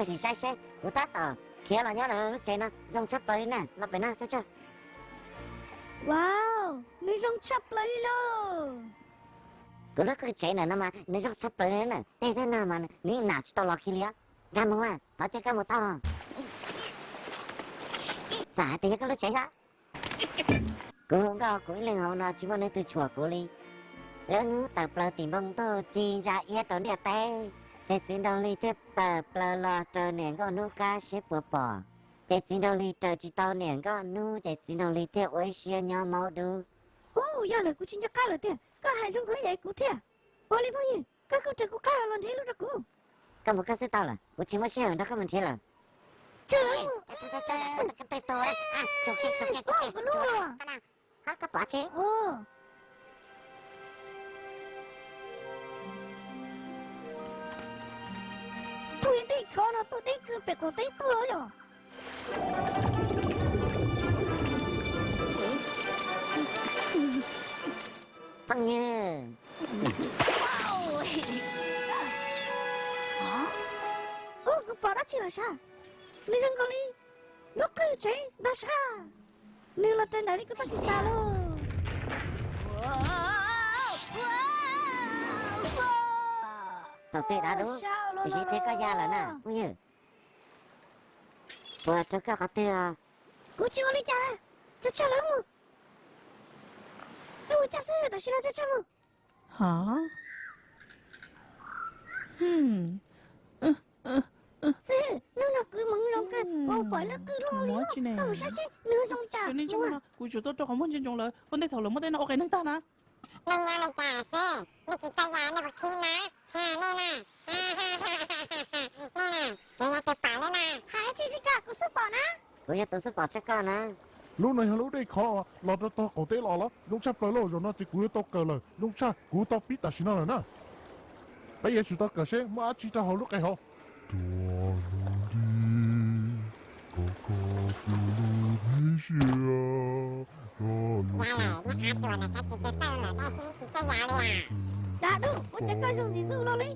Sim saib seb, kuv tab tom khiav los nyob rau lub tsev no zoo tshaj plaws li na, los pem no tso tso. Wow, nws zoo tshaj plaws li lauj. Kuv lub qwj tsev ntawm no mas nws zoo tshaj plaws li na, tej thawj no mas nws yeej nam tsis tau los kiag li os. Nkag mus, thov caw koj mus tau. Xav hais tias yog koj lub tsev thiab. Kuv hu nkauj kuv ib leeg hauv no tsis muaj leej twg tshuam kuv li. Lub hnub tawm plaws tim npoo ntuj ci ntsa iab rau ntiaj teb, ces txiv nraug hli thiaj tawm plaws los raws niam nkauj hnub qab seb puas pom. Ces txiv nraug hli raws tsis tau niam nkauj hnub ces txiv nraug hli thiaj ua ib siab nyob maub dub. Ub, yog lawm kuv tsis nco qab lawm tiag, koj hais zoo nkaus li yam kuv thiab. Ua li phooj ywg, koj kuj raws kuv qab los nrhiav lub rau kuv. Koj mus koj xwb tau lawm, kuv tsis muaj sij hawm nrog koj mus nrhiav lawm. Ub, koj pom tsev. Tus dej khov no tuaj deb kawg pem qaum teb tuaj yom. Phooj ywg. Ub, kuv pom dab tsi lawm sav? Nws zoo nkaus li lub qwj tsev ntag sav. Nws los raws nraim li kuv txoj kev xav lauj. Thaum twg dav dub, tsis siv thiab koj ya lawm na phooj ywg. Puas raug koj qhov twg os? Kuv tsis ua li cas na, tso tseg lawm mus. Wb mus coj xwb, tam sim no tso tseg mus. Txiv, hnub no kuv hmoov zoo kawg, kuv pom lub qwj loj li, koj mus saib seb nws zoo li cas. Kuv tsuas tuaj rau qhov muag ntsia ntsoov lawv ua ntej thaum lawv muab tej no ua qias neeg tag na. Nej nyob li cas xwb, nej tsis txawj yog nej puas khib na? Nej na, nej na, kuv yog tus pom lawm na. Hais tsis li cas, kuv xub pom na. Kuv yog tus xub pom tshaj koj na. Lub no yog lub dej khov los rau tog qaum teb los los zoo tshaj plaws lauj, zaum no ces kuv yuav tau kawm lawm, zoo tshaj kuv tau pib tam sim no lawm na. Peb yuav tsum tau kawm seb muaj dab tsi rau hauv lub qe hauv. Tuaj lub nti, koj koj tuaj lub nti sia, koj yuav tau kuv. Dab dub, ua cas koj zoo ntxiv zus no li?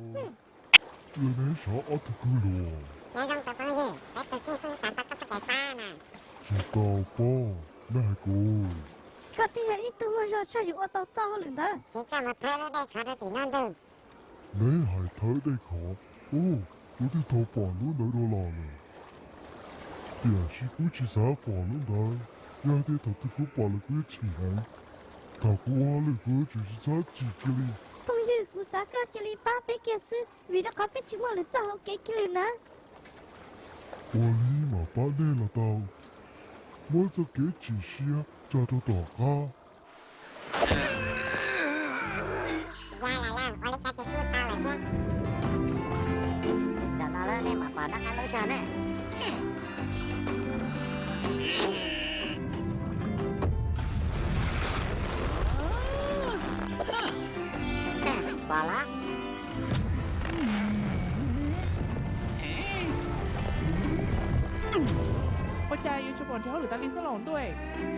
Yog neb sov ob tug kwv luag. Tsis tau paub, nej hais kuv. Koj twb yog ib tug muaj zog tshaj yus ua tau txoj hauj lwm ntawd. Siv koj mus thawb lub dej khov rau tim no ntag. Neb hais thawb dej khov, ub, kuv twb tau pom lub ntawd dua los lawm. Tiam sis kuv tsis xav pom lub ntawd, yog tias thaum twg kuv pom lawm kuv yuav chim heev. Thaum kuv ua hauj lwm kuv yuav tsum tsis txhob chim kiag li. Phooj ywg, kuv xav koj cia li pab peb kiag xwb, vim rau qhov peb tsis muaj lwm txoj hauv kev kiag li na. Ua li mam pab nej los tau. Muab txoj kev chim siab tso rau tom qab. Yog lawm lauj, ua li cas ces kuj tau lawm thiab. Zaum no lawm nej mam pom noj qab lub zog na. Pom los? Ua cas yuav tsis pom nrhiav hauj lwm tas li xwb los ntuj,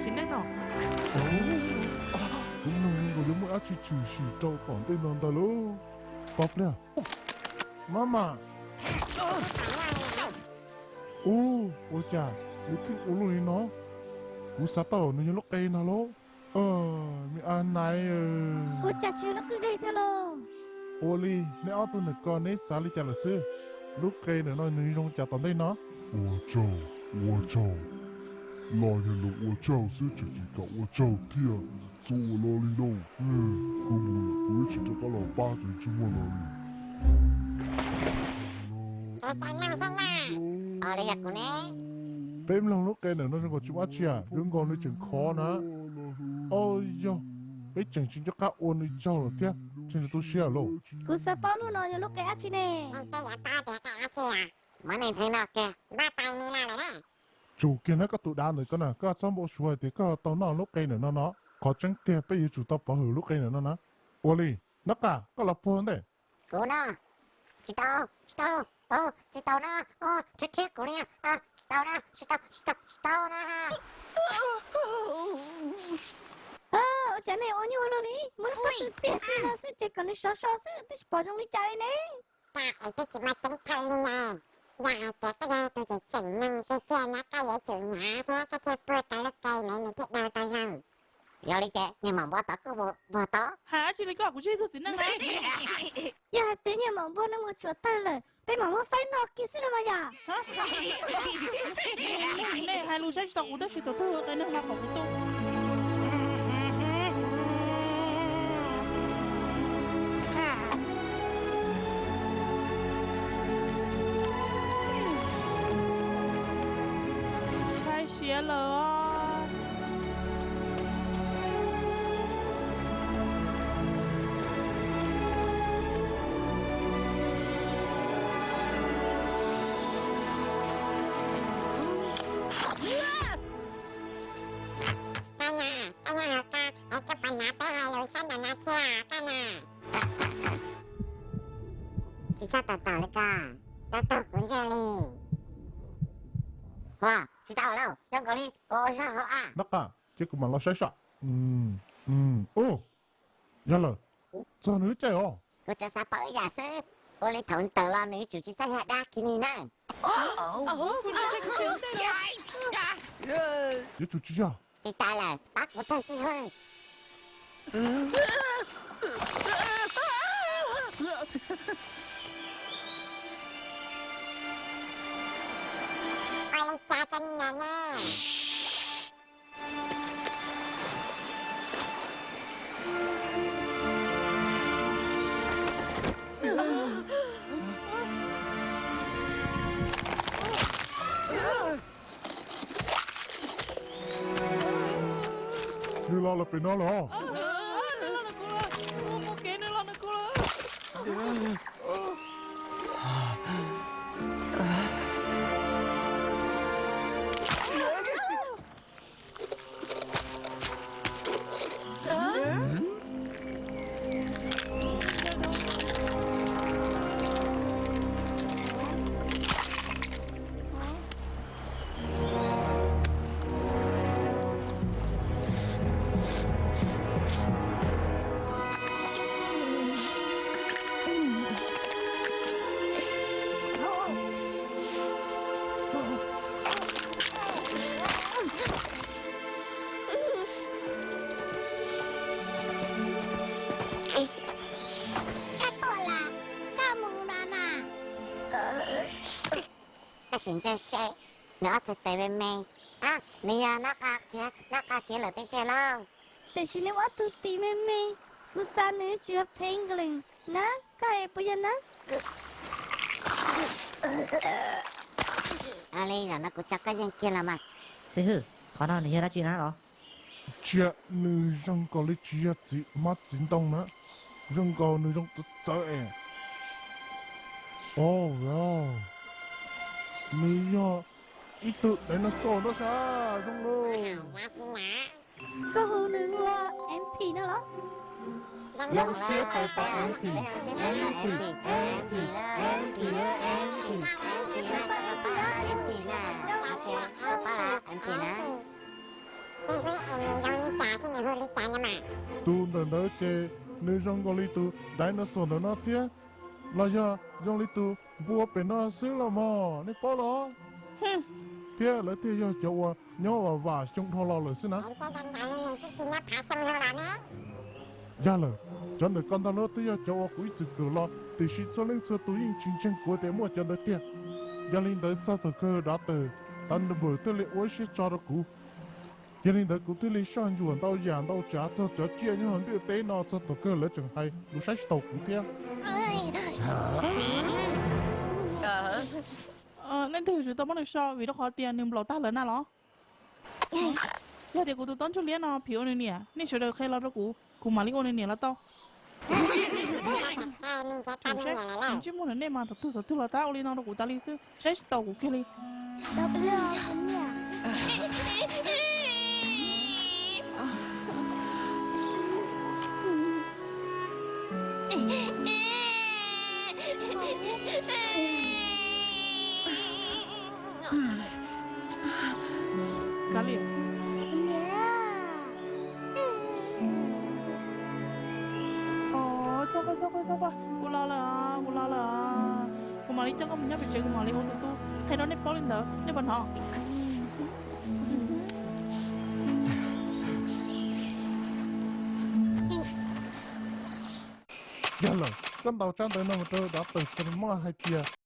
sim neej no. Kuv mloog li nkaus yuav muaj dab tsi tshwm sim rau tom ntej no ntag lauj. Pab pliag. Mama. Ub, ua cas nws pheej ua luaj li no? Kuv xav tau nws yog lub qe ntag lauj. Me a nai, ua cas tsis yog lub qwj deg thiab lauj? Ua li, neb ob tug ntawm ko neb xav li cas lawm xwb? Lub qe ntawm no nws zoo cas tom ntej no? Ua tsaug, ua tsaug. Los yog los ua tsaug xwb tseem tsis kam ua tsaug thiab, txuas los li lauj. Kuv mus lawm, kuv ib tsam rov qab los pab ces tsis muaj los li. Peb mloog lub qe ntawm no zoo nkaus tsis muaj dab tsi, zoo nkaus nws tseem khov na. Au yog, peb tseem tsis nco qab ua nws tsaug lawm thiab, tseem tu siab lauj. Kuv xav paub lub no yog lub qe dab tsi ne? Muab neeg theej no kiag, npaj tais ni la lawm na. Tsum kiag na koj tus dav ntawm ko na, koj txhob npau suav hais tias koj tau noj lub qe ntawm no no. Qhov tseeb tiag peb yuav tsum tau pov hwm lub qe ntawm no na. Ua li, Nab Qa, koj los puag ntej. Kuv no, tsis tau, tsis tau, tsis tau na, rhiab rhiab kuv li, tsis tau na, tsis tau, tsis tau, tsis tau na. Ua cas nej ua nyuaj luaj li, muab pab tw tiag tiag no xwb ces kom nws sov so xwb twb tsis pom zoo li cas li ne. Cas es twb tsis muaj ceeb thawj li ne. Yog hais tias koj yog tus tseem tseem mloog tiag tiag no koj yuav tsum hnyav thiab koj thiaj puag tau lub qe me me thiab daug tau zoo. Yog li ces niag maum npua tod kuj puag tod. Hais dab tsi li koj, kuv tsis yog ib tug txiv neej na. Yog hais tias niag maum npua no mus tshuav tawg lawm, peb mam muab faib noj kiag xwb no mas yom. Nej hais lus saib tsis taus kuv tab sis tus twg ua qe neeg no kom kuv tu. Ntshai siab lawm os. Koj na, koj nyob hauv ko es koj puas hnov peb hais lus sab ntawm no thiab koj na? Tsis txhob tos tos li koj, tos tos kuv ntsia li. Ua, tsis tau lawm, zoo nkaus li ua zog hauv a. Nab qa, cia kuv mam los saib saib. Ub, yog lawm, txog nws lub caij os. Kuv tsuas xav paub ib yam xwb, ua li thaum tawm los nws yuav tsum tsis txhob yog dab kiag li na. Yuav tsum tsis yog. Tsis tas lawm, pab kuv tag xib hwb. Ua li cas cov me nyuam ne? Nws los lawm pem no lawm os. Koj tuaj lawm, koj mus no na. Koj sim ntsia seb, nws ob txhais tes me me, nws yog nab qa txiav lawm tiag tiag lauj. Tiam sis nws ob tug tis me me, kuv xav nws yuav tsum yog penguin na, koj hais puas yog na? Li zaum no kuv tso koj yeej kiag los mas. Xib hwb, qhov no nws yog dab tsi na los? Ntsia nws zoo nkaus li tsis yog txiv hmab txiv ntoo na, zoo nkaus nws zoo txawv txawv es. Oh wow, nws yog ib tug dinosaur no sas zoo lauj. Koj hu nws ua M P no los? Zoo siab txais tos M P, M P, M P, M P, M P. Tus ntawm ntawd ces nws zoo nkaus li tus dinosaur ntawm no thiab, los yog zoo li tus npua pem no xwb los mog, nej paub los? Thiab lawv thiaj yog cov uas nyob vam vam xyoo dhau los lawm xwb na. Yog lawm, cov ntawm ko ntag los twb yog cov uas kuv ib txwm kawm los, tiam sis txhua leej txhua tus yeej tsis ntseeg kuv tias muaj cov ntawd tiag. Yog li ntawd txog thaum kawg dav tawg, dav npawm thiaj li ua ib siab tso rau kuv. Yog li ntawd kuv thiaj li soj ntsuam ntau yam ntau tsav txog cov tsiaj nyob hauv ntiaj teb no txog thaum kawg lawv tseem hais lus saib tsis taus kuv thiab. Leej twg yuav tsum tau muab nws so vim rau qhov tias nws nplaum tag lawm na los? Yog tias kuv tus tub ntsuj liab no phim ua nws niam, nej sawv daws qhia los rau kuv, kuv mam li ua nws niam los tau. Ntsej muag ntawm nej mas thaum twg thaum twg los tab ua li no rau kuv tas li xwb, saib tsis taus kuv kiag li. Kav liam. Txhob quaj, txhob quaj, txhob quaj, kuv los lawm, kuv los lawm. Mam li coj koj mus nyob pem tsev, kuv mam li ua tus tub qhia rau nej paub li ntawd, nej puas hnov? Yog lawm, koj ntaus tsab ntawv no mus rau doctor Solomon hais tias